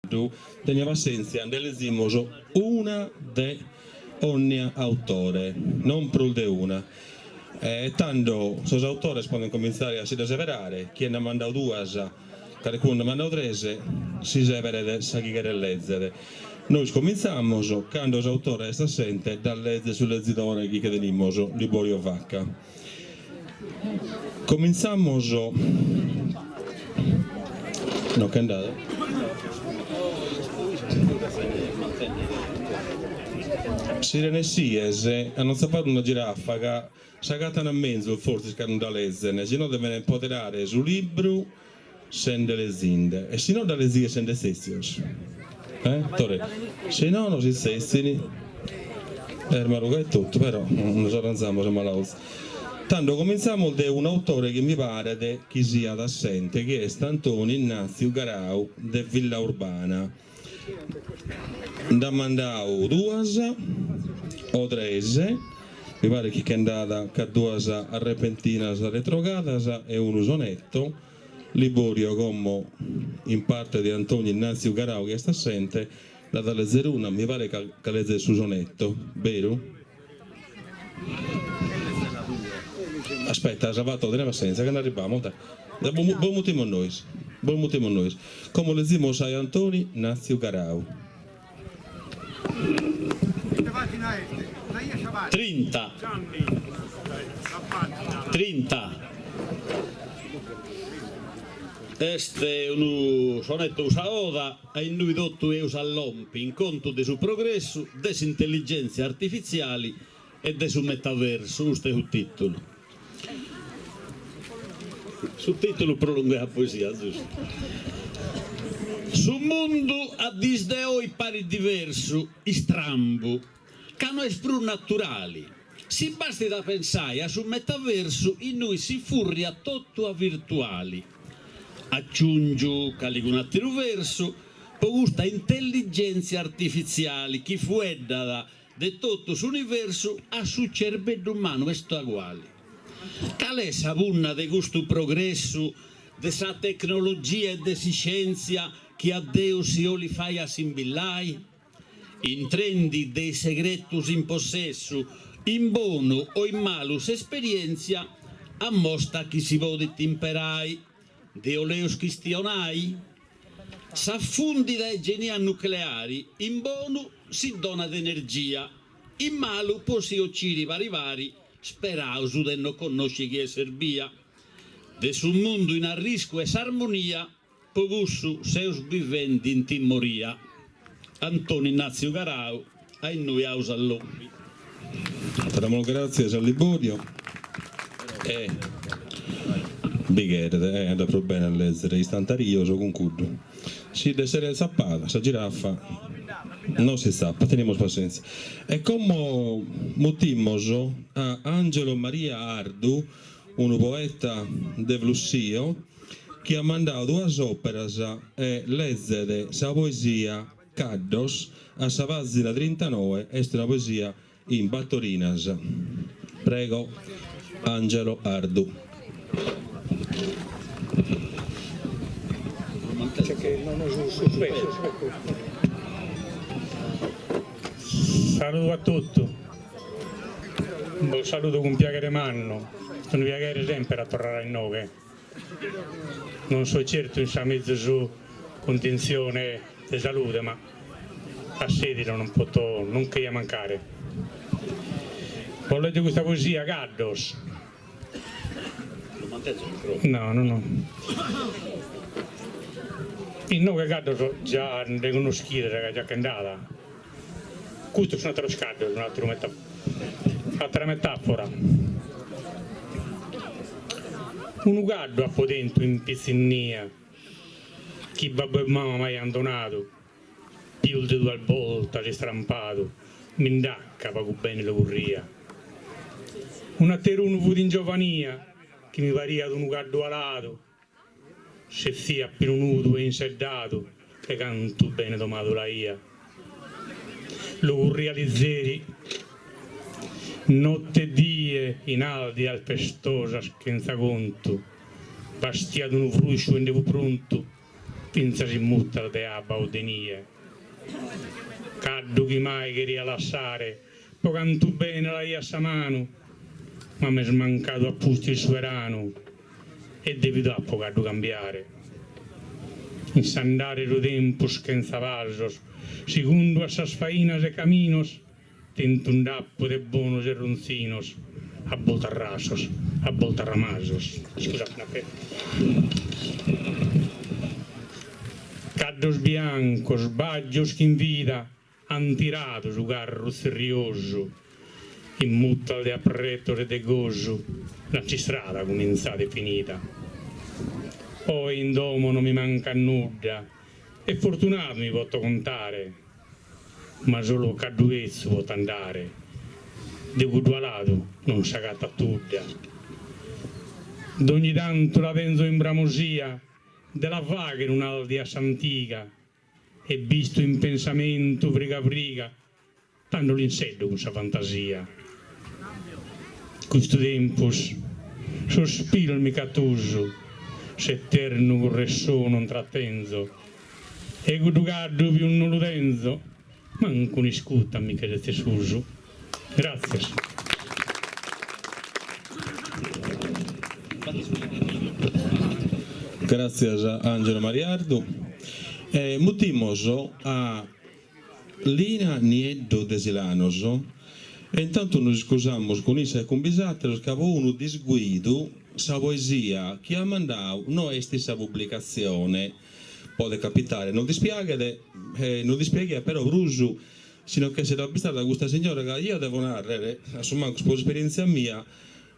Caddu, tenia passèntzia, nde lezimus una de ònnia autore, non prus de una. E tando sos autores podent comintzare a si dda seberare, chie nd'at mandadu duas, calicunu nd'at mandadu tres, si seberet sa chi cheret lèzere. Nois comintzamus, cando s'autore est assente dda lezet su lezidore chi che tenimus, Liborio Vacca. Comintzamus no che nd'at? Si renessies a non tzapare una girafa ca s'agatan menzus fortzis cando dda lezen, si no deven poderare su libru sende lezinde e si no dda lezies sende setzios eh Tore si nono si setzin est malu gai totu però nos arranzamus a mala 'oza tando comintzamus de un'autore chi mi paret chi siat assente chi est Antoni Innatziu Garau de Villaurbana Nd'at mandau duas o tres, mi paret chi che nd'at ca duas arrepentinas retrogadas e unu sonetto, Liborio como in parte de Antoni Innatziu Garau chi est assente, nd'at a lezer una, mi paret ca lezet su sonetto, beru? Aspetta, Salvatore, tene passenzia, cando arribamos, dai. Bos mutimus nois, bos mutimus nois. Como lezimus sa 'e Antoni Natziu Garau. Trinta. Trinta. Est unu sonetto sa oda a innui totu eus a lompi in contu de su progressu, de s'intelligèntzia artifitziali e de su metaversu, custu est su tìtulu. Su tìtulu prolungat sa poesia, giustu. Su mundu a diis de oi parit diversu, istrambu, ca no est prus naturali. Si bastit a pensai a su metaversu innui si furriat totu a virtuali. Aciungiu calicun'ateru versu po custa intelligèntzia artifitziali chi fueddat de totu s'universu a su cerbeddu umanu est aguali. Cale est sa punna de custu progressu de sa tecnologia e de s'iscièntzia chi a Deus si 'olit fai assimbillai? Intrendi de is segretus in possessu, in bonu o in malu s'esperièntzia ammostat chi si podit imperai. Ndi 'oleus chistionai? Sa fùndida 'e genia nucleari in bonu si donat energia, in malu po si 'ociri pari pari, speraus de no connosci chi est serbia. De su mundu in arriscu est s'armonia Po cussu seus bivendi in timoria. Antoni Innatziu Garau, a innui aus a lompi. Torramus gràtzias a Liborio e bi cheret, e andat prus bene a lèzere istantarios cun cuddu. Si dd'esseret tzapada sa girafa no si tzapat, tenimus passèntzia. E como mutimos a Angelo Maria Ardu, unu poeta de Flussio, chi at mandadu duas òperas e lezet sa poesia Caddos a sa pàzina trintanoe, est una poesia in batorinas. Prego Angelo Ardu. Saludu a totu, bos saludo cun piaghere mannu, est unu piaghere semper a torrare a inoghe. Non so certu in sa mezus cunditzione de salude ma a Sedilo non poto non cheria mancare. Bos leggio custa poesia Caddos. No no no. Inoghe caddos già nde connoschides ca già che nd'at. Custos sun ateros caddos, un'ateru meta atera metafora. Unu caddu apo tentu in pitzinnia chi babbu e mama m'aian donadu, pius de duas boltas istrampadu mi nd'at ca pagu bene lu curria. Un'aterunu fut in giovania chi mi pariat unu caddu aladu, Setziat pilu nudu e inseddadu de cantu bene domadu l'aia. Lu curria lizeri notte e die in aldias pestosas chentza contu, bastiat unu frusciu e nde fut prontu. Fintzas in muttas de abba o de nie. Caddu chi mai cheria lassare pro cantu bene l'aia sa manu, ma m'est mancadu a pustis su 'eranu e devidu apo caddu cambiare. In s'andare 'e su tempus chentza pasos, segundu a sas fainas e caminos, Tentu nd'apo de bonos e runzinos, a boltas rassos, a boltas ramasos. Iscusate un'appena. Caddos biancos, baggios ch'in vida an tiradu su carru tzerriosu, in muttas de apretos e de gosu l'an s'istrada cumintzada e finida. Oe in domo non mi mancat nudda e fortunadu mi poto contare. Ma solu a caddu 'etzu poto andare, de cuddu aladu non s'agatat tudda. Dogni tantu la tenzo in bramosia de la fagher un'aldia a s'antiga e bisto in pensamentu friga friga, tando l'inseddo cun sa fantasia. Custu tempus sos pilos mi ch'at tusu, s'eternu curressou non trattenzo, e cuddu caddu pius non lu tenzo, mancu un'iscuta mi che sezes susu. Gràtzias. Gràtzias Angelo Mariardu. E mutimos a Lina Nieddu de Silanos e intantu nos iscusamus cun issa e cun bisàteros ca po unu disguidu sa poesia chi at mandau no est in sa publicatzione, podet capitare, nos dispiaghet e nos dispiaghiat però prus si no ch'esseret bistada custa signora ca eo devo narrer, a su mancus po s'esperientzia mia,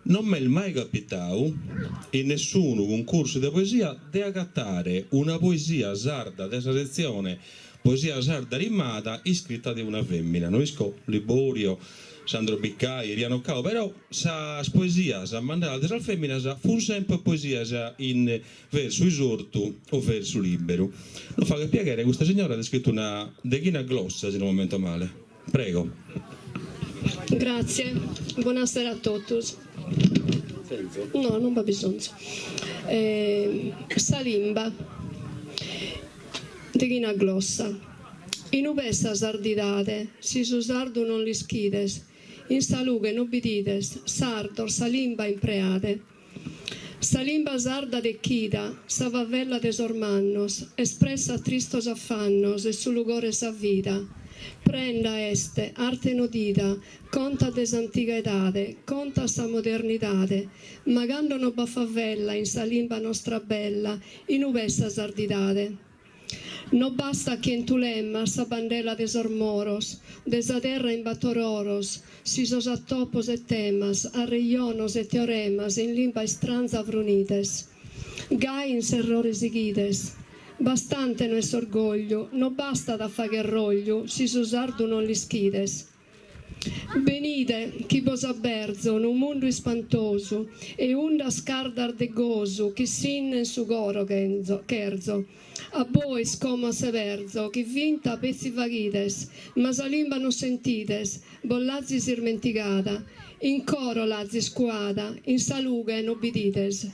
Non m'est mai capitau, in nessunu cuncursu de poesia, de agatare una poesia sarda de sa setzione Poesia sarda rimada iscrita de una fèmina. No isco Liborio, Sandro Biccai, Riano Cau, però sas poesias mandadas de sas fèminas fun semper poesias in versu isortu o versu liberu. Nos faghet piaghere, custa signora at iscritu una deghina glossa, si non m'ammento male. Prego. Grazie, bonasera a totus. No, non b'at bisonzu. Sa limba. Deghina glossa. In ube est sa sardidade, si su sardu non l'ischides, in sa lughe no bidides, sardos sa limba impreade. Sa limba sarda dechida, sa favella de sos mannos, espressat tristos afannos e su lugore 'e sa vida. Prenda est, arte nodida, contat de s'antiga edade, contat sa modernidade. Ma cando no b'at favella in sa limba nostra bella, inube est sa sardidade? No bastat chi 'entulemas sa bandela de sos moros, de sa terra in bator oros, si sos atopos e temas, arrejonos e teoremas in limba istranza frunides. Gai in s'errore sighides. Bastante no est s'orgogliu, no bastat a fagher rogliu si su sardu non l'ischides. Benide, chi bos aberzo unu mundu ispantosu e undas cardas de gosu chi sinnen su coro cherzo. A bois como asseberzo chi finta petzi faghides, ma sa limba non sentides, bos l'azis ismentigada, in coro l'azis cuada, in sa lughe no bidides.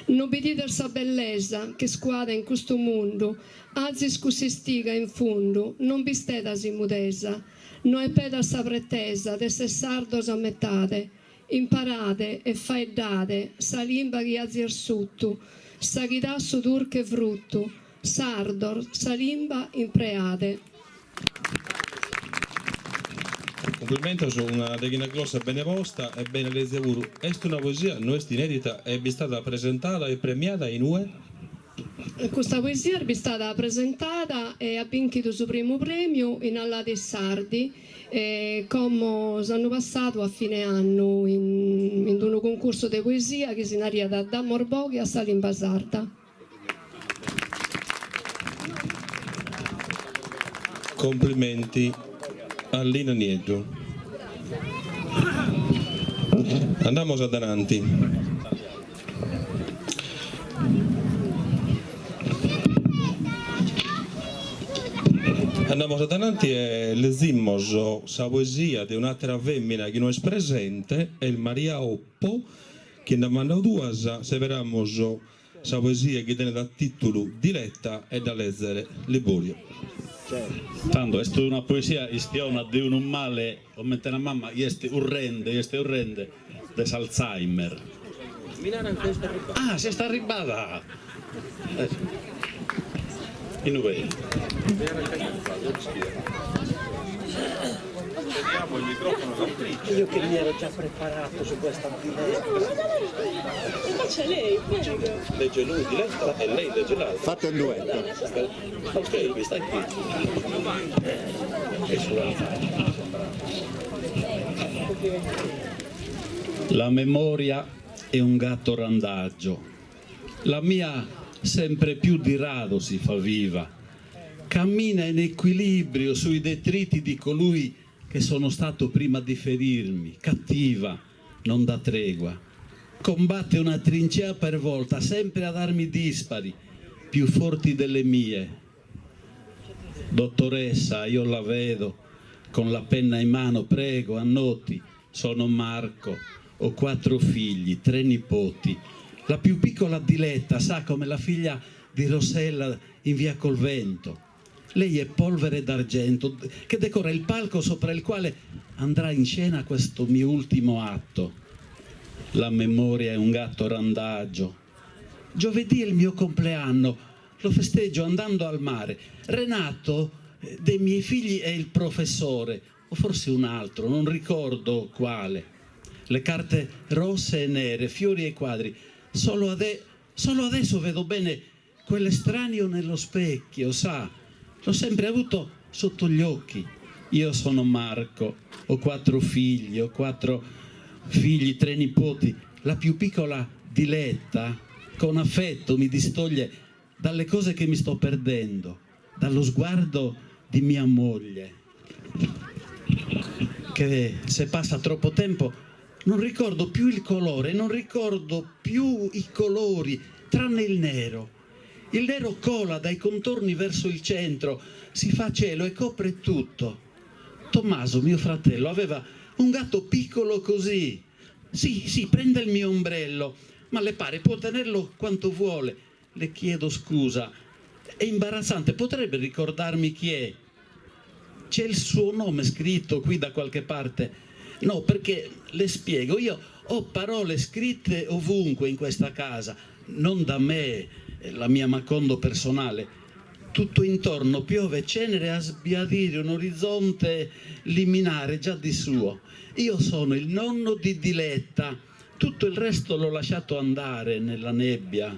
No bidides sa bellesa ch'est cuada in custu mundu, azis cuss'istiga in fundu, non bistedas in mudesa, no epedas sa pretesa d'esser sardos a metade, imparade e faeddade sa limba chi azis sutu, sa chi dat su durche frutu, sardos sa limba impreade. Cumplimentos, una deghina glossa bene posta e bene lezia puru. Est una poesia, no est inedita, est bistada presentada e premiada in ue? Custa poesia est bistada presentada e at binchidu su primu premiu in Alà dei Sardi e como s'annu passadu a fine annu in unu cuncursu de poesia chi si nariat Damos boghe a sa limba sarda. Complimenti a Lina Nieddu. Andamos adananti. Andamos adananti e lezimos sa poesia de un'atera femina chi no est presente, est Maria Oppo, chi nd'at mandadu duas, seberamos. Sa poesia chi tenet a tìtulu Diletta e dda lezet Liborio. Tando est una poesia chistiona de unu male, comente una mama chi est urrende, chi est urrende de s'Alzheimer. Ah, si est arribbada! Inube? Io che mi ero già preparato su questa diletta. Faccia lei, prego. Legge lui Diletta e lei legge l'altra. Fate un duetto. Ok, qui stai qui. E sulla La memoria è un gatto randagio. La mia sempre più di rado si fa viva. Cammina in equilibrio sui detriti di colui che sono stato prima di ferirmi, cattiva, non dà tregua. Combatte una trincea per volta, sempre ad armi dispari, più forti delle mie. Dottoressa, io la vedo, con la penna in mano, prego, annoti, sono Marco, ho quattro figli, tre nipoti. La più piccola Diletta, sa come la figlia di Rossella in via col vento. Lei è polvere d'argento che decora il palco sopra il quale andrà in scena questo mio ultimo atto. La memoria è un gatto randagio. Giovedì è il mio compleanno, lo festeggio andando al mare. Renato, eh, dei miei figli, è il professore, o forse un altro, non ricordo quale. Le carte rosse e nere, fiori e quadri. Solo, ade- solo adesso vedo bene quell'estraneo nello specchio, sa, l'ho sempre avuto sotto gli occhi. Io sono Marco, ho quattro figli, ho quattro figli, tre nipoti. La più piccola Diletta, con affetto mi distoglie dalle cose che mi sto perdendo, dallo sguardo di mia moglie, che se passa troppo tempo non ricordo più il colore, non ricordo più i colori, tranne il nero. Il nero cola dai contorni verso il centro, si fa cielo e copre tutto. Tommaso, mio fratello, aveva un gatto piccolo così. Sì, sì, prende il mio ombrello, ma le pare può tenerlo quanto vuole. Le chiedo scusa. È imbarazzante, potrebbe ricordarmi chi è? C'è il suo nome scritto qui da qualche parte. No, perché le spiego, io ho parole scritte ovunque in questa casa, non da me, la mia Macondo personale. Tutto intorno piove cenere a sbiadire un orizzonte liminare già di suo. Io sono il nonno di Diletta, tutto il resto l'ho lasciato andare nella nebbia.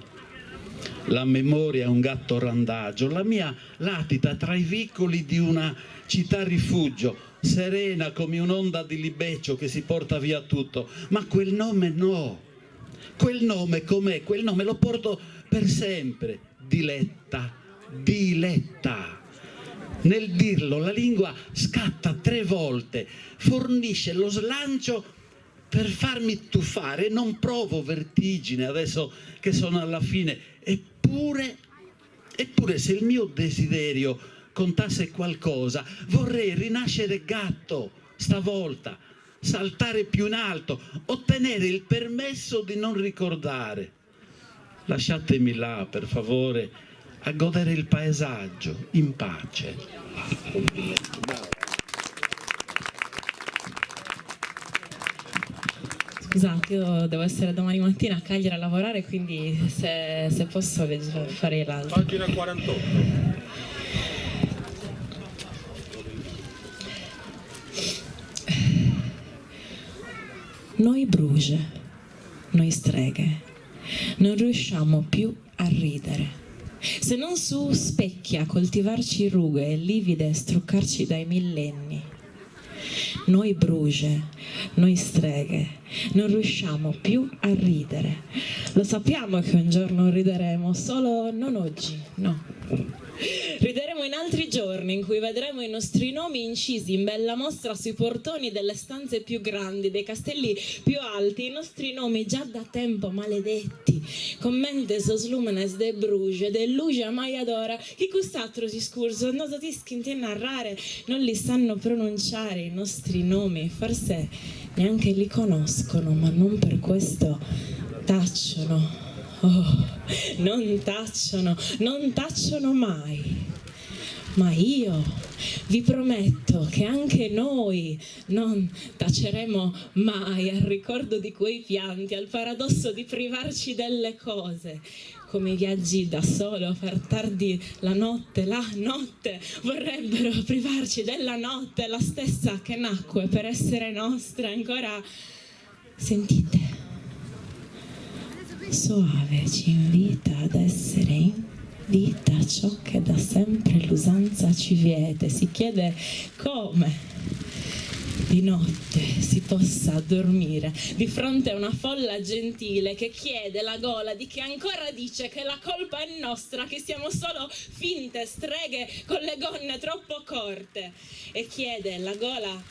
La memoria è un gatto randagio, la mia latita tra i vicoli di una città rifugio, serena come un'onda di libeccio che si porta via tutto, ma quel nome no. Quel nome com'è? Quel nome lo porto per sempre. Diletta, Diletta. Nel dirlo la lingua scatta tre volte, fornisce lo slancio per farmi tuffare. Non provo vertigine adesso che sono alla fine. Eppure, eppure se il mio desiderio contasse qualcosa, vorrei rinascere gatto stavolta, saltare più in alto, ottenere il permesso di non ricordare. Lasciatemi là, per favore, a godere il paesaggio in pace. Scusate, io devo essere domani mattina a Cagliari a lavorare, quindi se, se posso farei l'altro. Pagina 48. Noi bruge, noi streghe, non riusciamo più a ridere. Se non su specchi a coltivarci rughe e livide struccarci dai millenni. Noi bruge, noi streghe, non riusciamo più a ridere. Lo sappiamo che un giorno rideremo, solo non oggi, no. Rideremo in altri giorni in cui vedremo i nostri nomi incisi in bella mostra sui portoni delle stanze più grandi, dei castelli più alti, i nostri nomi già da tempo maledetti, comente sos lumenes de bruge, de luge ammajadora, chi cust'atru discursu no dd'ischint narrare, non li sanno pronunciare i nostri nomi, forse neanche li conoscono, ma non per questo tacciono. Oh, non tacciono, non tacciono mai. Ma io vi prometto che anche noi non taceremo mai al ricordo di quei pianti, al paradosso di privarci delle cose, come i viaggi da solo, far tardi la notte, la notte, vorrebbero privarci della notte, la stessa che nacque per essere nostra ancora. Sentite, Soave ci invita ad essere in vita ciò che da sempre l'usanza ci vieta e si chiede come di notte si possa dormire di fronte a una folla gentile che chiede la gola di chi ancora dice che la colpa è nostra, che siamo solo finte streghe con le gonne troppo corte e chiede la gola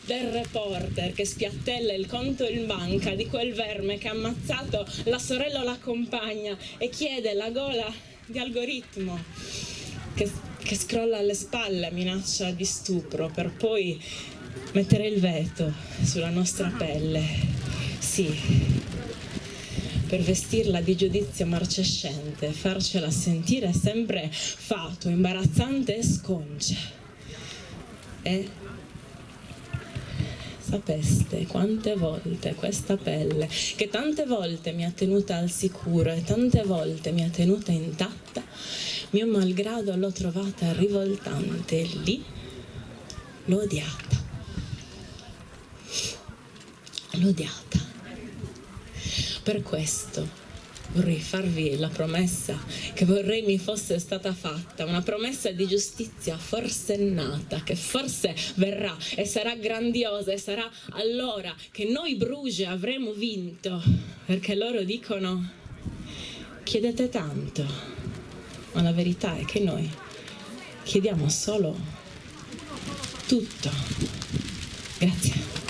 del reporter che spiattella il conto in banca di quel verme che ha ammazzato la sorella o la compagna e chiede la gola di algoritmo che, che scrolla alle spalle a minaccia di stupro per poi mettere il veto sulla nostra pelle. Sì, per vestirla di giudizio marcescente, farcela sentire sempre fatua, imbarazzante e sconcia. E sapeste quante volte questa pelle, che tante volte mi ha tenuta al sicuro e tante volte mi ha tenuta intatta, mio malgrado l'ho trovata rivoltante e lì l'ho odiata. L'ho odiata. Per questo vorrei farvi la promessa che vorrei mi fosse stata fatta, una promessa di giustizia forsennata, che forse verrà e sarà grandiosa e sarà allora che noi Bruges avremo vinto, perché loro dicono chiedete tanto, ma la verità è che noi chiediamo solo tutto. Grazie.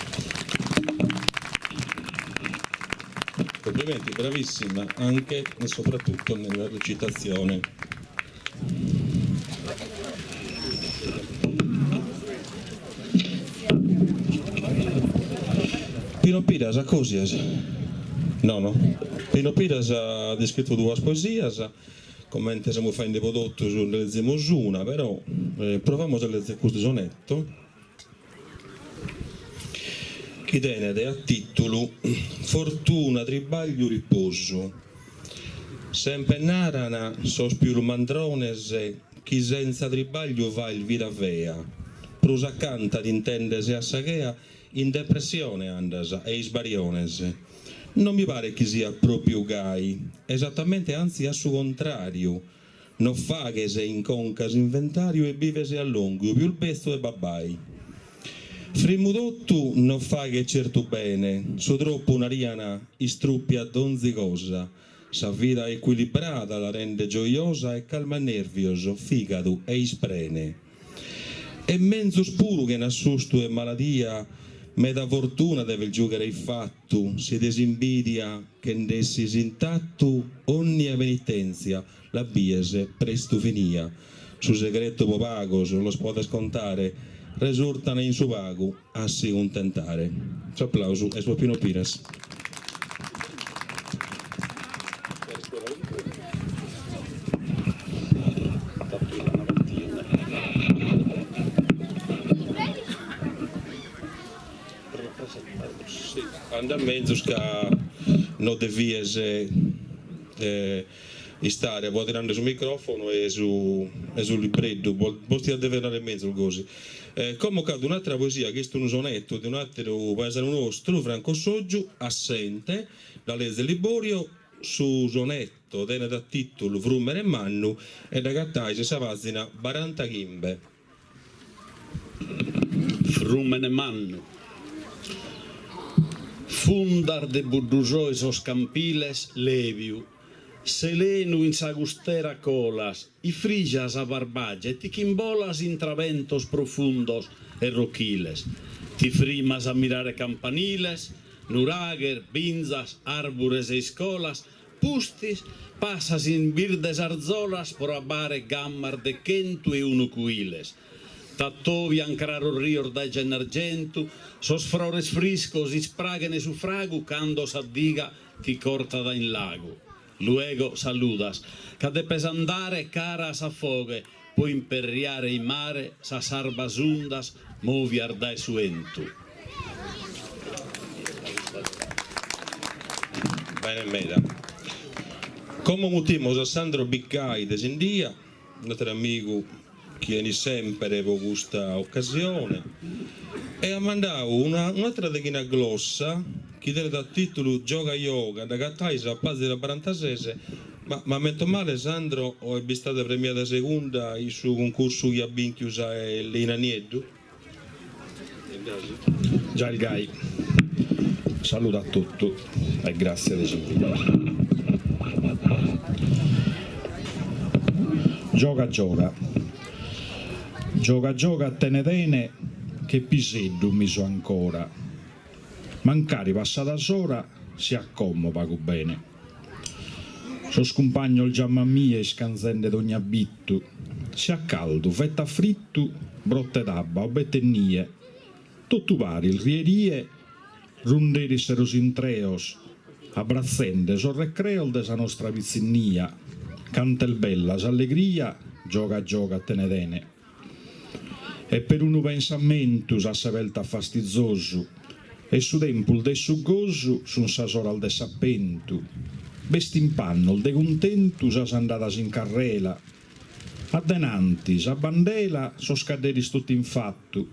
Complimenti, bravissima anche e soprattutto nella recitazione. Pino Piras, a cosias? No, no. Pino Piras at iscritu duas poesias, comente semus faende po totus nde lezemus una, però provamus a lezer custu sonetto. Chi tenet a tìtulu Fortuna, tribagliu, riposu. Semper naran sos pius mandrones chi sentza tribagliu faghes vida fea, prus acanta t'intendes a sa chea in depressione andas e isbariones. Non mi paret chi siat propriu gai, esattamente antzis a su contrariu, No faghes in conca s'inventariu e bives a longu pius betzu 'e babbai. Frimmu totu no faghet certu bene, su troppu narian istruppiat donzi cosa, sa vida ecuilibrada la rendet gioiosa e calma nervios, figadu e isprene. E menzus puru chena assustu e maladia, meda fortuna deves giughere iffattu, si de s'imbidia che nd'essis intattu, onnia penitenzia la bies prestu finia. Su segretu po pagos los podes contare, resurtan in su pagu a si cuntentare. S'aplausu est po Pino Piras. Andat menzus ca no devies istare poderande su microfonu e su e su libreddu, bos diat dever andare menzus gosi. Como ch'at un'atera poesia chi est unu sonetto de un'ateru paesanu nostru, Franco Soggiu, assente, dda lezet Liborio, su sonetto tenet a titulu Frùmene Mannu e dd'agatais in sa pazina barantachimbe. Frùmene Mannu. Fundas de Buddusò 'e sos campiles, lèbiu, selenu in sa custera colas, ifrijas sa Barbagia e ti ch'imbolas intra bentos profundos e rochiles, ti frimas a mirare campaniles, nuraghes, binzas, arbures e iscolas, Pustis passas in birdes arzolas pro abbare gamas de 101 cuiles. T'atobian craros rios dae Gennargentu, sos frores friscos ispraghene su fragu cando sa diga ti cortat in lagu. Luego saludas, ca depes andare cara a sa foghe po imperriare in mare sas sarbas undas movias dae su 'entu. Bene meda. Como mutimos a Sandro Biccai de Sindia, un'ateru amigu chi 'enit semper po custa ocasione e at mandau una un'atera deghina glossa chi tenet a titulu Gioga Gioga, dd'agatais a pazina barantases, ma m'ammento male Sandro o est bistada premiada segunda in su cuncursu chi at binchiu sa Lina Nieddu? Giai gai. Saludu a totu e gràtzias de s'invitu. Gioga gioga. Gioga gioga tene tene che piseddu mi so ancora. Mancari passada s'ora si a como pagu bene. Sos cumpagnos giaman a mie iscanzende dogni abittu, si at caldu, fetat frittu, brotet abba o bettet nie, totu paris rie rie runderis seros intreos, abbratzende sos recreos de sa nostra pitzinnia, cant'est bella s'allegria, gioga gioga tene tene. E perunu pensamentu s'assebertat fastizosu e su tempus de su gosu sun sas oras de s'apentu, bestin pannos de cuntentu sas andadas in carrela, a denanti sa bandela sos cadderis totu in fatu,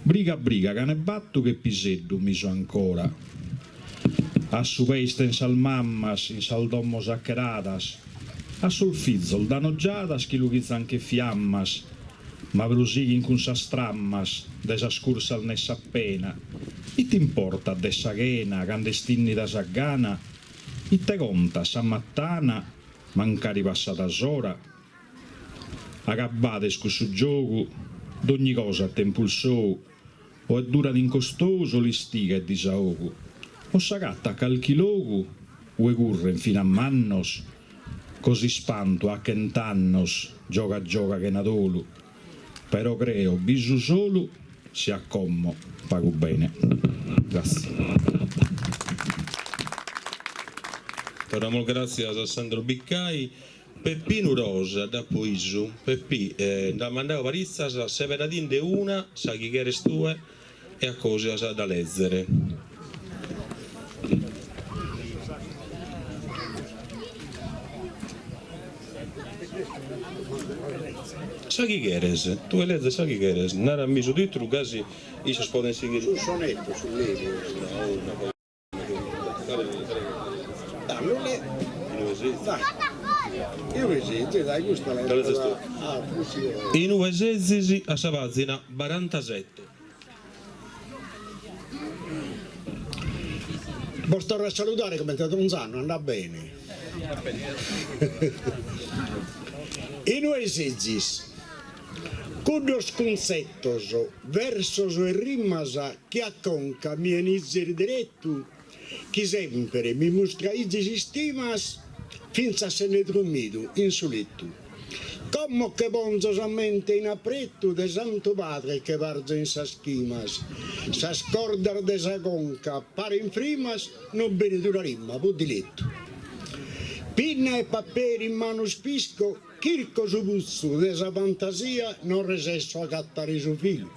briga briga cane battu che piseddu mi so ancora. A su pê isten sas mammas in sas domos acheradas, a sos fizos dan ogiadas chi lughizan che fiammas, ma prosighin cun sas trammas de sas cursas nessa appena. Ite importat de sa chena cando est innida sa gana? Ite contat sa mattana mancari passada s'ora? Agabbadu est cussu giogu, dogni cosa a tempus sou, O addurat in costou solu istiga e disaogu, o s'agattat calchi logu ue curren fin'a mannos, cos'ispantu a chent'annos gioga gioga chena dolu, però creo bisu solu si a como pagu bene. Grazie. Torramus gràtzias a Sandro Biccai. Peppinu Rosa, dd'apo 'isu, Peppì, nd'at mandadu paritzas, seberadinde una, sa chi cheres tue, e acosias a dda lezere. Sa chi cheres, tue leze sa chi cheres, narami su titulu gasi issos podent sighire. Su sonetto, su lebiu. In ue sezis a sa pàzina barantasete. Bos torro a saludare comente donz'annu, andat bene. In ue sezis? Cuddos cuntzetos, versos e rimas chi a conca mi 'enizis deretu, chi semper mi mustraizis istimas, fintzas sende drommidu in su letu. Como che ponzo sa mente in apretu de Santu Padre che parzo in sas chimas, sas cordas de sa conca paren frimas, non benit una rima po diletu. Pinna e paperi in manos pisco, Chirco su putzu de sa fantasia non resesso a agattare su filu.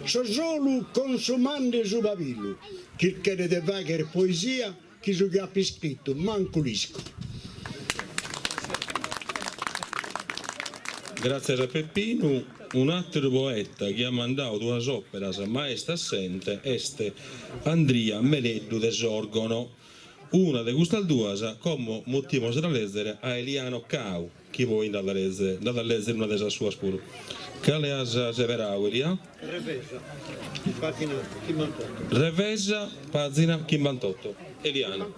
So solu consumande su pabilu chirchende de fagher poesia chi su chi apo iscrittu mancu l'isco. Gràtzias a Peppinu, un'àteru poeta chi at mandadu duas òperas ma est assente est Andria Meleddu de Sòrgono. Una de custas duas como mutimos a dda lèzere a Eliano Cau, chi poi nd'at a lèzere, nd'at a lèzere una de sas suas puru. Cale as seberadu, Elia? Revesa, pàgina chimbantotto. Revesa, pàgina chimbantotto. Eliano.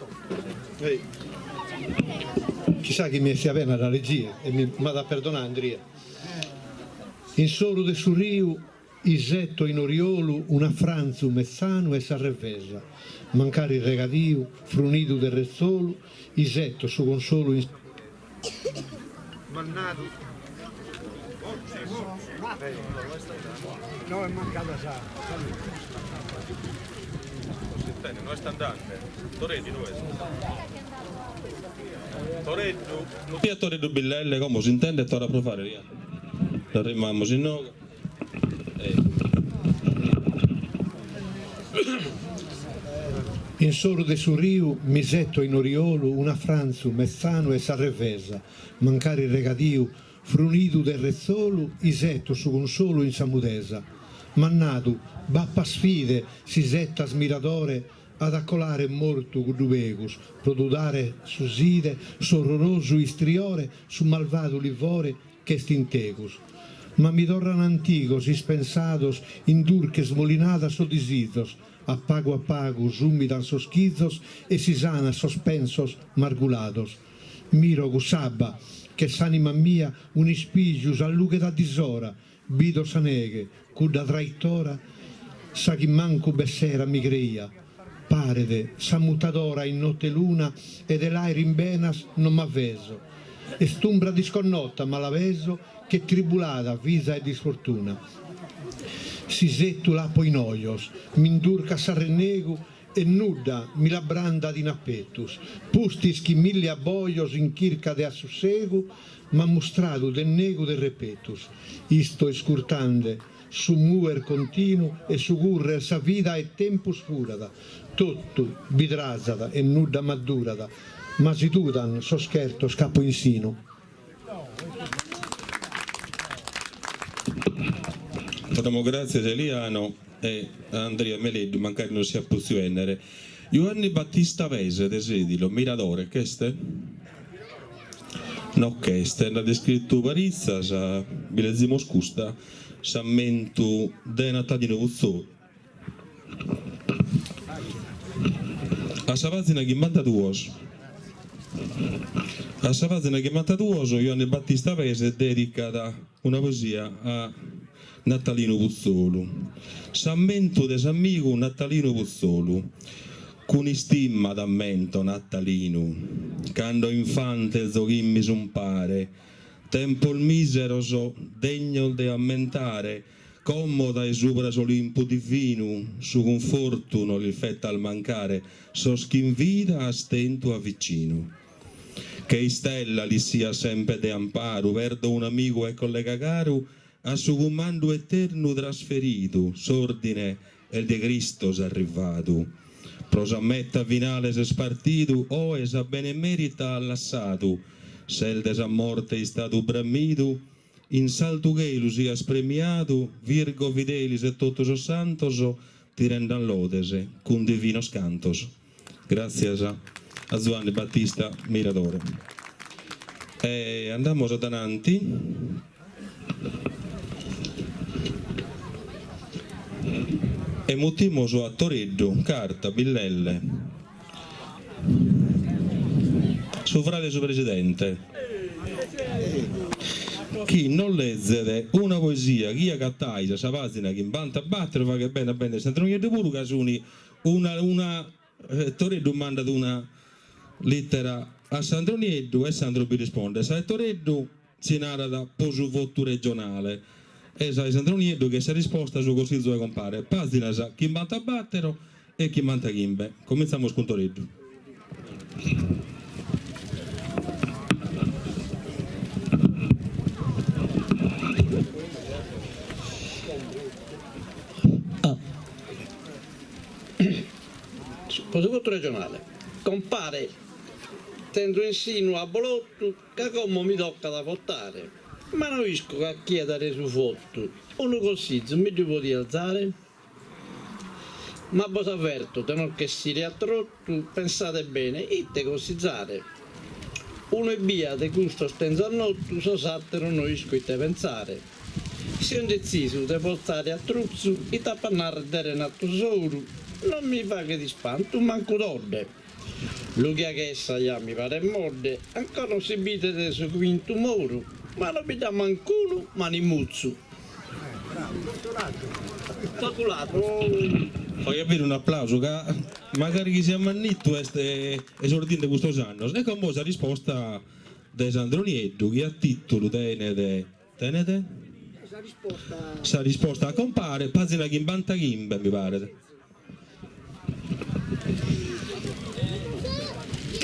Chissà chi mi 'essit bene a dda legie e mi m'at a perdonai Andria. In s'oru de su riu Iseto in oriolu un'afrantzu metzanu 'e sa revesa, mancari regadiu, frunidu de retzolu, iseto su consolu in. tenet, no est andande. Toreddu inue est? Toreddu, no fiat Toreddu Billelle, como s'intendet torra a provare, Lia. L'arrimamus inoghe. In s'oru de su riu m'iseto in oriolu un'afranzu metzanu 'e sa revesa, mancari regadiu, frunidu de retzolu, iseto su consolu in sa mudesa. M'at nadu, b'apas fide s'isetas miradore, at a colare mortu cuddu pegus pro tudare su side, s'orrorosu istriore, su malvadu livore ch'est in tegus. Ma mi torran antigos, ispensados, in durches molinadas sos disizos, a pagu a pagu s'umidan sos chizos e si sanan sos pensos margulados. Miro cuss'abba, ch'est s'anima mia, un'ispiju s'allughet a disora, bido sa neghe, cudda traitora, sa chi mancu b'essera mi creia. Paret s'ammutadora in notte 'e luna e de l'aer in benas non m'avveso. Est umbra disconnota ma la peso che tribulada fiza 'e disfortuna. S'isettu l'apo in ojos, m'indurcat s'arrennegu e nudda mi l'abbrandat in apetus, pustis chi milli abbojos in chirca de assussegu m'at mustradu dennegu de repetus. Isto iscurtande su muer continu e su currer sa vida e tempus furat, totu bi trazat e nudda m'addurat, ma si tudan sos chertos ch'apo in sinu. Torramus gràtzias a Eliano e a Andria Meleddu, mancari non siat potziu 'ennere. Juanni Battista Pese de Sedilo, Miradore, ch'est? No ch'est, nd'at iscritu paritzas, bi lezimus custa, s'ammentu de Natalino Putzolu. A sa pàzina chimbantaduos A sa pàzina chimbantaduos Juanni Battista Pese dèdicat una poesia a Natalinu Putzolu. S'ammentu de s'amigu Natalinu Putzolu Cun istima t'ammento Natalinu cando infante zoghimis umpare tempos miseros degnos de ammentare Como dae subra s'Olimpu divinu su cunfortu no lis fetas mancare sos ch'in vida as tentu a vicinu. Che istella lis sias sempre de amparu, perdo un'amigu e collega caru a su cumandu eternu trasferidu, s'ordine est de Cristos arrivadu. Pro sa meta finale ses partidu, oe sa benemerita as lassadu, ses de sa morte istadu bramidu, In s'altu chelu sias premiadu, Virgo Fidelis e totu sos santos ti rendan lodes cun divinos cantos. Gratzias a Zuanni Battista Miradore. E andamos adananti. E mutimos a Toreddu Carta Billelle, su frade 'e su presidente. Chi nos lezet una poesia chi agatais a sa pàzina chimbantabator, faghet bene a bennere Sandro Nieddu puru ca sunt una una Toreddu mandat una lìtera a Sandro Nieddu e Sandro bi rispondet. Sa 'e Toreddu si narat po su votu regionale e sa 'e Sandro Nieddu chi est sa risposta a su cossizu 'e compare. Pàzinas chimbantabator e chimbantachimbe. Comintzamus cun Toreddu. Po su votu regionale. Compare, tenzo in sinu abolottu ca como mi tocat a votare, ma no isco a chie dare su votu, unu cossizu mi ddu podias dare? Ma bos averto de non ch'essire a trotu, pensade bene ite cossizare. Unu ebbia de custos tenzo a notu, sos àteros no isco ite pensare. Si so indetzisu de votare a Truzzu, ite apo a narrer de Renato Soru, non mi faghet ispantu mancu Todde. Lughia Chessa ja mi paret modde, ancora non si bidet su quintu moru, ma no bi nd'at mancunu manimutzu. Faghe a biri un'aplausu ca magari chi siat mannittu est esordinde custos annos. E como sa risposta de Sandro Nieddu chi a titulu tenet tenet sa risposta a compare, pazina chimbantachimbe mi paret.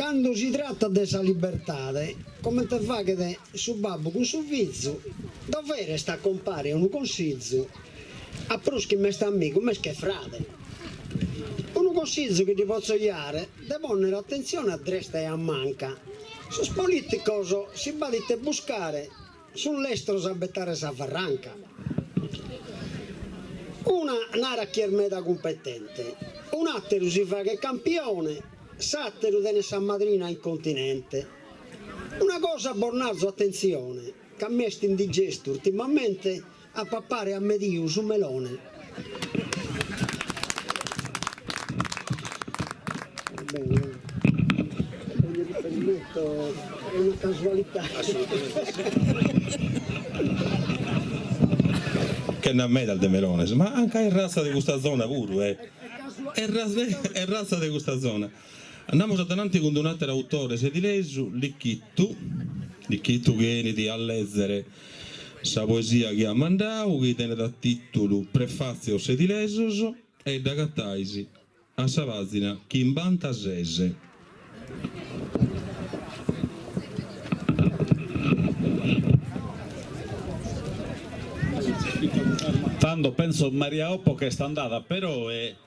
Cando si tratat de sa libertade, comente faghet su babbu cun su fizu, dovere est a compare unu consizu, a prus chi m'est amigu m'est che frade. Unu consizu chi ddi potzo jare, de ponnere atentzione a dresta e a manca, sos politicos si b'at ite buscare, Sun lestros a betare sa farranca. Una narat chi est meda cumpetente, un'àteru si faghet campione, s'àteru tenet sa madrina in continente. Una cosa bos narzo atentzione, ca mi est indigestu urtimamente a papare a mediu su melone. Va bene, ogni riferimento è una casualità. Che nd'at medas de melones, ma anca est ratza de custa zona puru, eh. Est ratza de custa zona. Andamus a dananti cun d'un'ateru autore sedilesu, Lichittu, Lichittu chi 'enit a lezere sa poesia chi at mandau, chi tenet a titulu Prefàtzios sedilesos e dd'agatais a sa pàzina chimbantases. Tando penso Maria Oppo ch'est andada peroe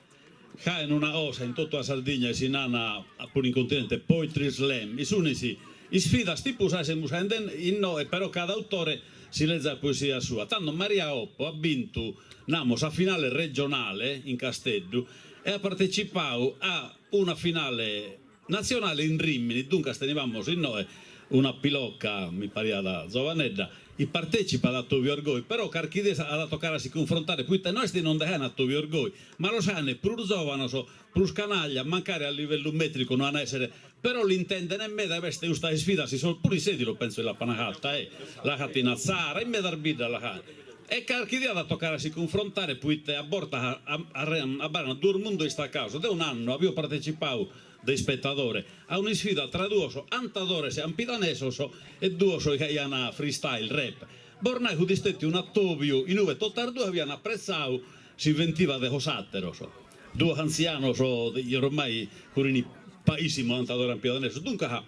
Ca in una cosa in totu a Sardigna si nana puru in continente poetry slam, isunis isfidas tipu sa semus faende innoe però cada autore si lezat sa poesia sua. Tando Maria Oppo at bintu, namos, sa finale regionale in Casteddu e at partecipau a una finale Natzionale in Rimini, duncas tenivamus innoe una piloca, mi pariat zovanedda, chi partecipat a atobios goi, però carchi die at a tocare a si cunfrontare, poite no est chi non nde ant atobios goi, ma los ant prus zovanos, prus canaglia, mancari a livellu metricu no an a essere, però l'intenden meda e b'est custa isfida, si so puru in Sedilo penso chi l'apan fata, eh, l'ant fata in Atzara, in medas biddas la faghen. E carchi die at a tocare a si cunfrontare poite a bortas abarran duos mundos istacados, deo un'annu avio partecipadu de ispetadore a un'isfida tra duos 'antadores campidanesos e duos chi aian freestyle rap. Bos nai fut istetiu un'atobiu in ue totas duas avian apretzau s'inventiva de sos ateros, duos antzianos chi ormai furin paissimos 'antadores campidanesos. Duncas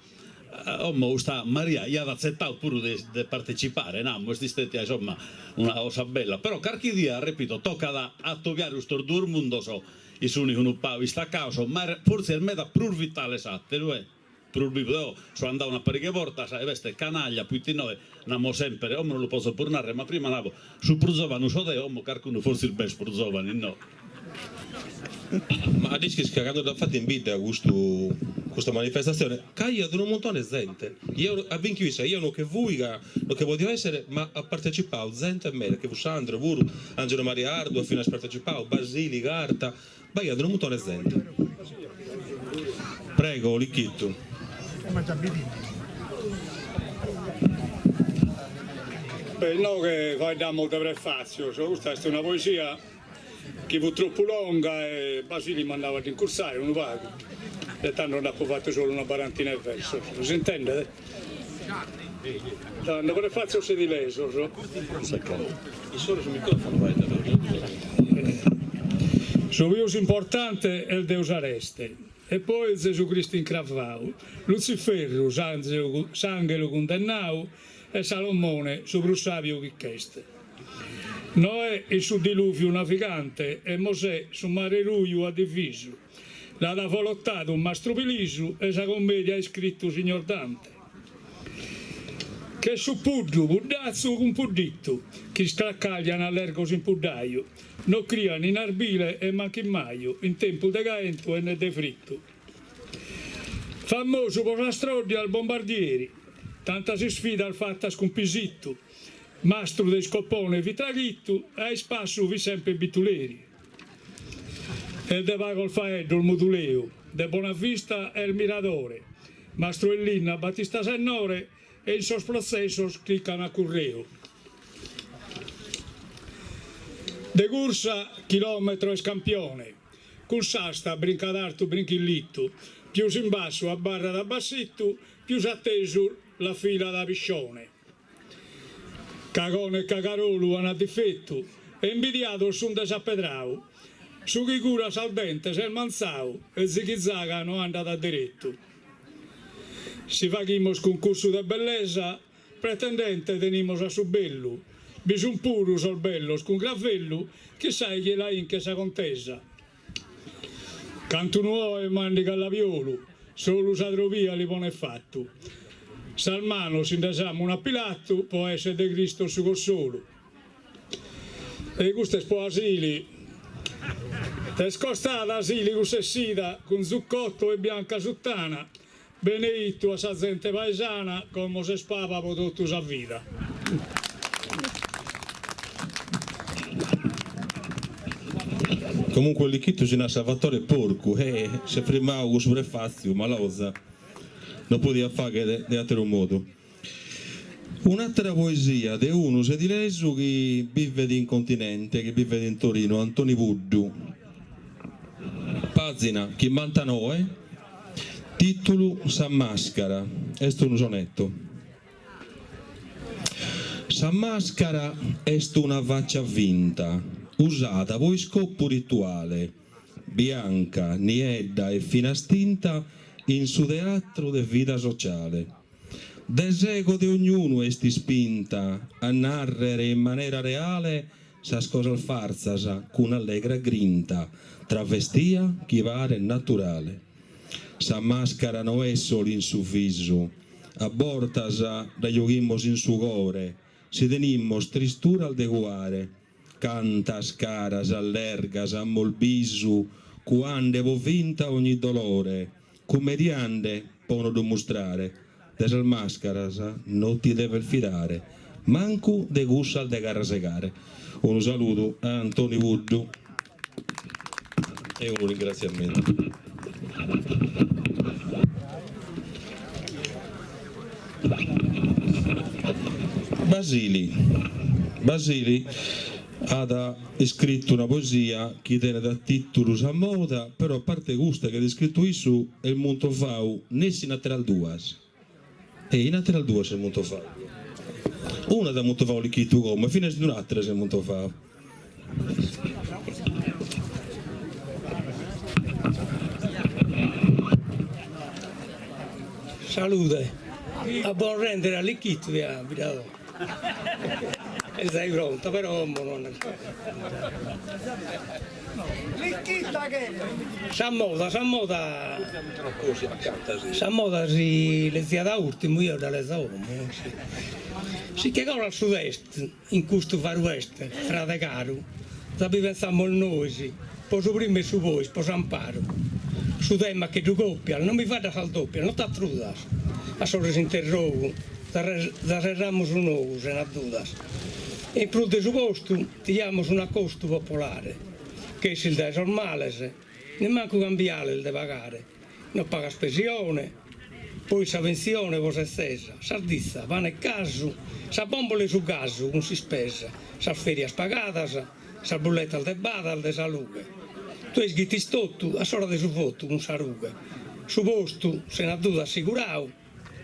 como custa Maria iat atzetau puru de partecipare, namu, est istetia insomma una cosa bella. Però carchi die, repito, tocat a atobiare custos duos mundos Chi sun unu pagu istacados, ma fortzis est meda prus vitale s'àteru, e prus bivu. Deo so andadu una pariga 'e bortas e b'est canaglia, poite inoghe namos semper, como non lu potzo prus narrer, ma prima nabo, su prus zovanu so deo, como carcunu fortzis b'est prus zovanu inoghe. Ma a dd'ischis ca cando dd'ant fatu in bidda custu custa manifestatzione, c'aiat unu muntone 'e zente, eo at binchiu issa, eo no che fui ca no che podio essere, ma at partecipau zente meda, che fut Sandro puru, Angelo Maria Ardu at finas partecipau, Basili Carta, b'aiat unu muntone 'e zente. Prego, Lichittu. Beh, inoghe faeddamus de prefatzios, custa est una poesia chi fut tropu longa e Basili m'at nau a dd'incurtzai unu pagu e tando nd'apo fatu solu una barantina 'e versos. S'intendet? Tando, prefatzios sedilesos. Su pius importante est Deus Areste e poi Zesu Cristu incravau, Lutziferru s'anghelu cundennau e Salomone su prus sabiu chi ch'est. Noè in su dilùviu navigante e Mosè su mare ruju at divisu. L'at avolotadu mastru Pilisu e sa commedia iscritu signor Dante. Che su puddu, puddatzu cun puddittu, chi iscracaglian allergos in puddaju, no crian in arbile e mancu in maju, in tempus de caentu e ne de frittu. Famosu po sas troddias Bombardieri, tantas isfidas fatas cun Pisittu, Mastru de iscopone fit Traghittu e a ispassu fit sempre Bituleri. Est de pagos faeddos muduleu, de bona vista est miradore, mastru 'e linna Battista Sennore e in sos protzessos crican a Curreu. De cursa chilometro est campione, cun s'asta brincat artu brinchillittu, pius in bassu abbarrat bassittu, pius atesu la filat Piscione. Cagone e cagarolu an difetu e imbidiados sun de s'apedrau. Su chi curat sas dentes est mantzau e zighizaga no andat deretu. Si faghimos cuncursu de bellesa, pretendente tenimos a su bellu, bi sun puru sos bellos cun gravellu, chissai chie la 'inchet sa contesa. Cantu unu 'oe mandigat labiolu, solu sa trobia li ponet fatu. Sas manos si nde samunat Pilatu po esser de Cristos su cossolu. E custa est po Asili. T'est costada Asili cuss'essida cun zuccotto e bianca suttana, beneittu a sa zente paesana, como ses paba po totu sa vida. Comunque Lichittu si nat Salvatore Porcu e s'est frimmau cun su prefatziu, maloza, no podiat fagher de ateru modu. Un'àtera poesia de unu sedilesu chi bivet in continente, chi bivet in Torino, Antoni Puddu. Pàzina chimbantanoe, tìtulu Sa màscara, est unu soneto. Sa màscara est una fàcia finta, usada po iscopu rituale, bianca, niedda e finas tinta in su teatru de vida sociale. De s'ego de ognunu est ispinta a nàrrere in manera reale sas cosas fartzas cun allegra grinta, travestia chi paret naturale. Sa màscara no est solu in su visu, a bortas dda giughimus in su core, si tenimus tristuras de cuare. Cantas caras allergas amus bisu cuande po finta ogni dolore, cumediande po no ddu mustrare, de sas mascaras no ti deves fidare, mancu de cussas de carrasegare. Unu saludu a Antoni Puddu e unu ringratziamentu. Basili Basili at iscritu una poesia chi tenet a tìtulu Sa moda, però a parte custa chi at iscritu issu est muntovau nessi in àteras duas. E in àteras duas est muntovau. Una dd'at muntovau Lichitu como e finas in un'àtera s'est muntovau. Salude, a bos rèndere a Lichitu ja bi dda do. Est zai pronta, però como non. Sa moda, sa moda, sa moda si leziat a ùrtimu, eo dda lezo como. Si che colat su test In custu Far West, frade caru, za bi pensamus nois, po su primu e su pois, po s'amparu. Su tema che ddu còpias, non bi faddas sas dòpias, non t'atrudas a s'ora 'e s'interrogu, za serramus un'ogu sena dudas. E in prus de su postu ti jamus un'acostu popolare, ch'essis dae sos males, nemmancu cambiales de pagare, No pagas pensione, poi sa pensione po s'etzesa, sarditza, pane e casu, sa bombola 'e su gasu cun s'ispesa, sas ferias pagadas, sas bulletas de badas de sa lughe. Tue isghitis totu a s'ora de su votu cun sa rughe. Su postu, sena duda assigurau,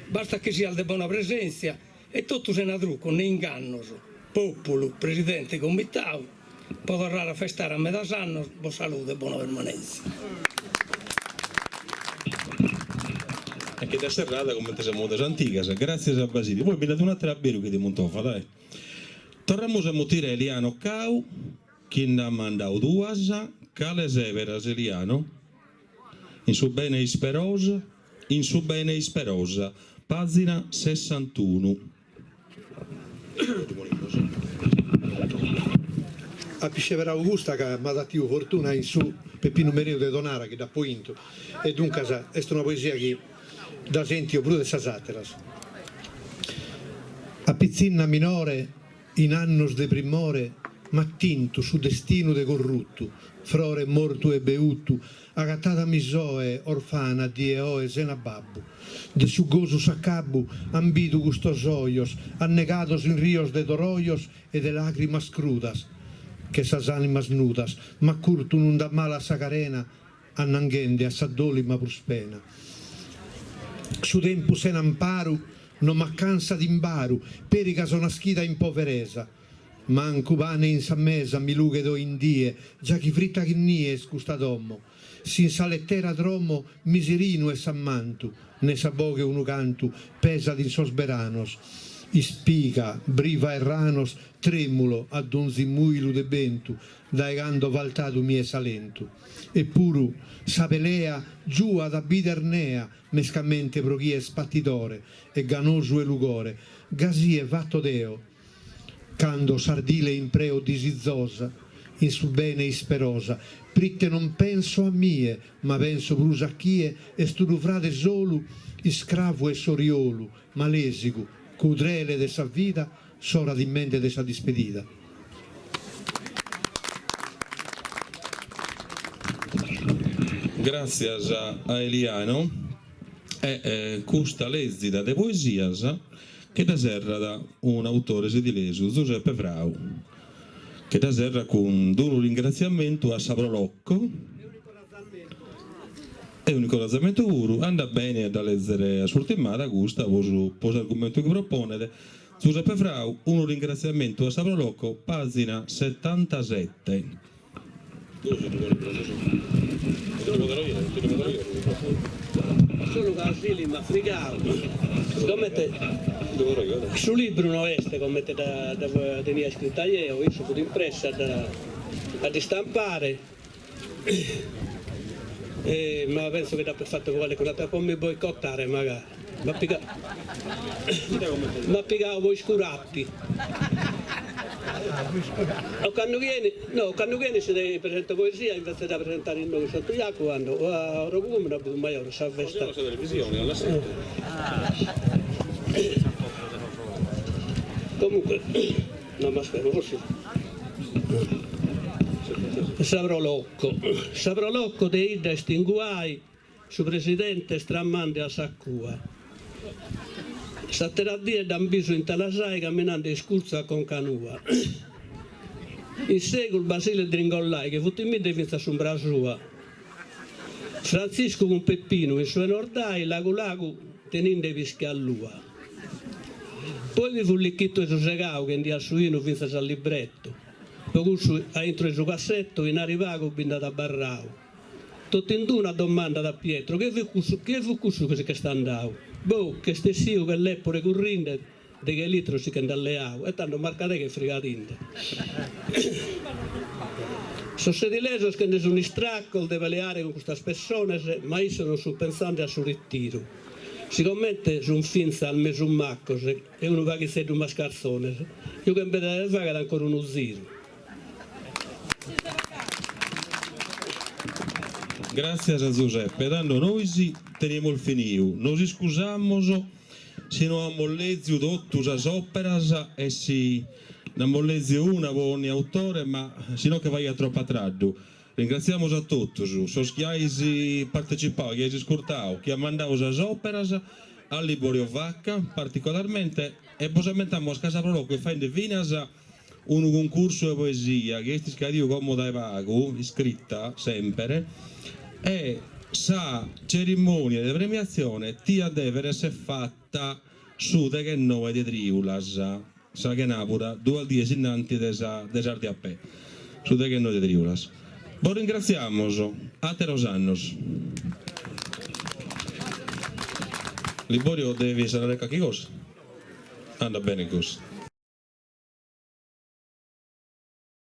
bastat chi sias de bona presèntzia e totu sena trucos ne ingannos, populu, presidente comitau, po torrare a festare a medas annos, bos saludo e bona permanèntzia. E che dd'est serrada comente sas modas antigas, gràtzias a Basili. Poi bi nd'at un'àtera a beru chi ti muntovat, eh. Torramus a mutire a Eliano Cau, chi nd'at mandau duas, cale sèberas Eliano? In su bene isperosa, in su bene isperosa, pàzina sessantunu. Apu sceberau custa ca m'at atiu fortuna in su Peppinu Mereu de Tonara chi dd'apu 'intu e duncas est una poesia chi dda sentiu prus de sas àteras. A pitzinna minore In annos de primore m'at tintu su destinu de corrutu, frore mortu e beutu, agatada mi soe orfana die 'e oe sena babbu. De su gosu s'acabbu an bidu custos ojos annegados in rios de dorojos e de lagrimas crudas, che sas animas nudas m'at curtu un'unda mala a sa carena annanghende a sa dolima prus pena. Su tempus sena amparu no m'accansat imbaru, peri ca so naschida in poveresa. Mancu pane in sa mesa mi lughet oe in die, già chi frita che nie est custa domo. Si in sa letera dromo miserinu est s'ammantu. Ne sa boghe unu cantu pesat in sos beranos, ispiga briva 'e ranos tremulo a donzi muilu de bentu dae cando faltadu mi est s'alentu. Eppuru sa pelea giuat a bider nea mescamente pro chie est patidore e ganosu 'e lugore, gasie fatto deo cando s'ardile impreo disizosa in su bene isperosa, prite non penso a mie ma penso prus a chie est unu frade solu iscravu 'e s'oriolu malesigu crudele de sa vida s'ora timende de sa dispedida. Gràtzias a Eliano e custa lèzida de poesias che dda serrat un'autore sedilesu, Zuseppe Frau, che dda serrat cun d'unu ringratziamentu a sa Pro Loco e un'incorrazamentu puru, andat bene a dda lèzere a s'urtimada custa po su po s'argumentu chi proponet Zuseppe Frau, unu ringratziamentu a sa Pro Loco, pàzina setantasete. Solu ca Sili m'at frigau, sigomente su libru no est comente dda tenia iscrita jeo, issu fut in presse a dda istampare, ma penso chi dd'apet fatu po calicun'atera po mi boicotare magari, m'at pigau m'at pigau po iscurati. Ocannu chi 'enit, no, ocannu chi 'enit si presento poesia invece de dda presentare inoghe in Santu Jacu ando a Orogumini a Bidumajore sa festa. Comunque no m'aspeto forsis Sa Pro Loco Sa Pro Loco de 'idda est in guai Su presidente est tramande a sa cua. S'atera die dd'an bisu in Talasai caminande iscurtzu a conca nua. In segus Basile Dringollai che fut timinde fintzas s'umbra sua. Frantziscu cun Peppinu in su 'e Nordai lagu lagu teninde pische a lua. Poi bi fut Lichittu 'e su Segau chi 'endiat su 'inu fintzas a librettu. Po cussu a intro 'e su cassettu 'inari pagu bi nd'at abarrau. Totu in d'una domandat a Pietro, chie fut cussu, chie fut cussu chi si ch'est andau? Boh, ch'est essiu che lepore currinde, deghe litros si che nd'at leau, e tando marcadeghe e frigadinde. Sos sedilesos che nde sun istracos de peleare cun custas pessones, ma issos non sun pensande a su ritiru. Sigomente sun fintzas mesu macos e unu paghitzeddu mascartzones, giughen bene de fagher ancora unu ziru. Gràtzias a Zuseppe. Tando nois tenimus finiu. Nos iscusamus si no amus lèziu totu sas òperas e si nd'amus lèziu una po onni autore, ma si no che faghiat tropu a traddu. Ringratziamus a totus sos chi ais partecipau, chi ais iscurtau, chi ant mandau sas òperas, a Liborio Vacca particolarmente, e bos ammentamus ca sa Pro Loco est faende finas Unu cuncursu 'e poesia chi est iscadiu como dae pagu, iscrita semper, e sa cerimonia de premiatzione tiat dever esser fata su deghennoe de triulas, sa chenabura, duas dies innanti de sa de s'Ardiapè, su deghennoe de triulas. Bos ringratziamos, ateros annos. Liborio devis narrer calchi cosa? Andat bene cussu.